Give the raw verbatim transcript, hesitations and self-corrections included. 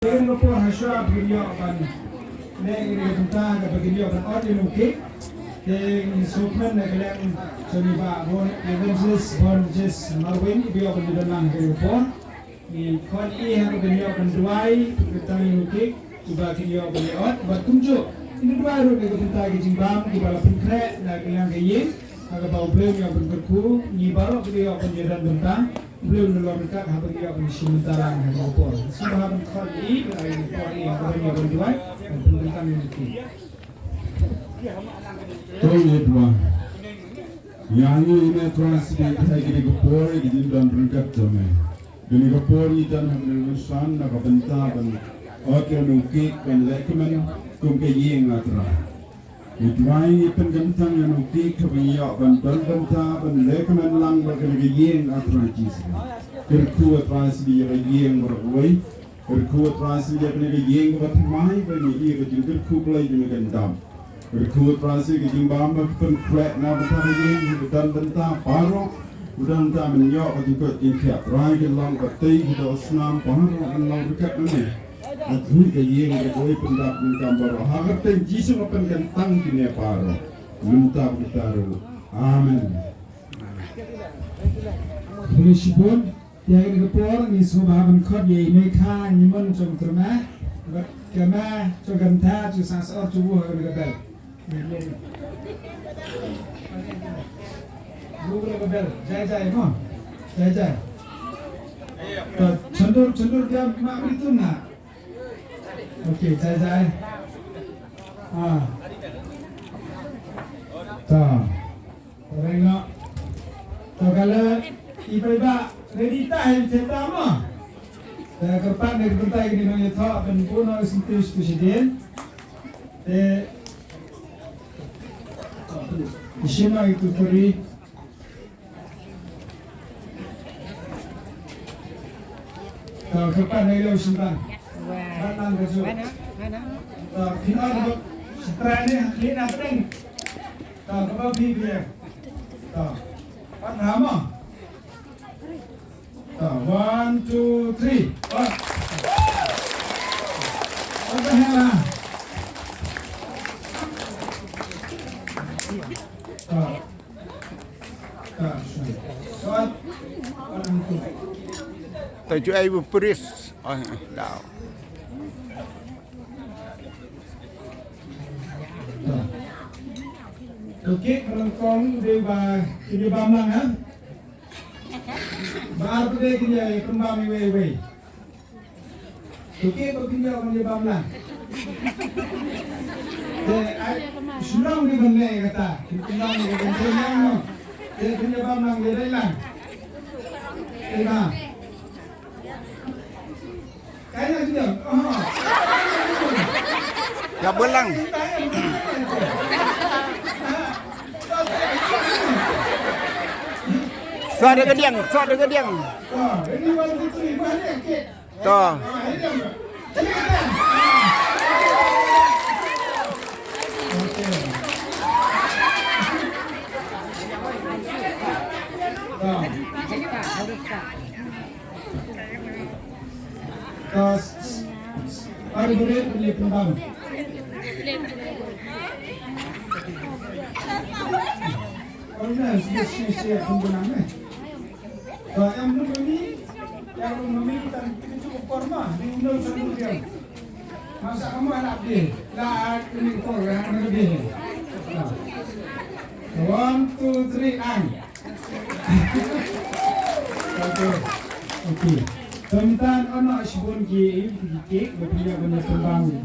Te ka por hashwa ba kin ïoh ban leh ïa ka bynta kaba kin ïoh ban ot ïa u cake. Te ngi sngewkmen na ka liang jong i Bah Bon, Evangelist Bon Jes Marwin, i ba ïoh ban ïadon lang ha ka por. Ngi khot ïa i ha kaba kin ïoh ban duwai, kyrpad ïa u cake, uba kin ïoh ban ïa ot, bad kumjuh, kin duwai ruh na ka bynta ki jingbam, kiba la pynkhreh na ka liang ka ïing, ha kaba U Blei un ïoh ban kyrkhu, ngi baroh kiba ïoh ban ïadon bynta, U Blei un lor ryngkat haba ngi ïoh ban shim bynta lang ha kane ka por. Sngewbha ban khot ïa i, ban ai ïa i por ïa kaba ngi ïoh ban duwai, ban pynbynta ïa i. To ngin duwai. Ïa ngi ïa me Trai Blei ha kane ka por ïa ka jingdon ryngkat jong me. Kane ka por ngi don ha kane ka rynsan na ka bynta ban ot ïa u cake ban lehkmen kum ka ïing, ah Trai. Ngi duwai, ngi pynkyntang ïa u cake kaba ngi ïoh ban don bynta ban lehkmen lang bad kane ka ïing, ah Trai Jisu. Kyrkhu, ah Trai, ïa ka ïing baroh kawei. Kyrkhu, ah Trai, ïa kane ka ïing kaba thymmai ba ngi ïohi ïa ka jingkyrkhu Blei jong me kan dap. Kyrkhu, ah Trai, ïa ka jingbam ba pynkhreh na bynta ka ïing, ba don bynta baroh, ba don bynta ban ïoh ka jingkoit jingkhiah. Trai, ki long ka tei, ki doh snam baroh ngan long ryngkat na me. Kyrkhu, ka ïing ka kawei pyndap donkam baroh. Ha ka kyrteng Jisu nga pynkyntang kine baroh. Mynta bad kita ruh. Amen. Khublei shibun. Te ha kane ka por ngi sngewbha ban khot ïa i Mei Kha Ngi Mon jong Kyrmeh bad ka mei jong ka Mtha, jong Sangsaor, jong u ha kane ka bel. Buh la ka bel, jai jai mo. Jai jai. Ta chandur chandur dia ma beri tu na. Okey, jai jai. Ah. Ta. Reng noh. To ka la i paidbah ready ta, hei, check ta mo. Te kyrpad ne kyrpad ïa ki nongïathoh ban buh noh i syntiew tu shadien. Te i shim noh i tu kuri. To kyrpad ne ïa u shim tang. Bat nang ka ju. To phin ot ba shi trai ne ha khlieh na pdeng. To, kaba phi phi. To. Pat hama. To, one, two, three. Pat. Pat hama. To. To, sure. Pat. Pat hama. To ju ai bu pris. Oh, dah. To kit ba nyngkong dei ba kin ïa bam lang, ha? Ba ar pat dei kin ïa pynbam iwei iwei. To kit ba kin ïa, kin ïa bam lang. Te ai shnong dei ban leh kata. Kin pynbam ïa ka bynta lang, no. Te kin ïa bam lang, ïa dei lang. Te ba. Ïa beulang. Sa de gediang, sa de gediang. To. Ka s-, s-, s-, ari beri beri pembang. Orang dah sibuk sibuk pembang eh. Ka em lu mami, em lu mami tan kita cukup korma di undang satu dia. Masa kamu anak dia, lah ini kau yang anak dia. One, two, three, and. Okay. Okay. Tentang anak shibun ki, ki, ki, ki, ki, ki, ki, ki,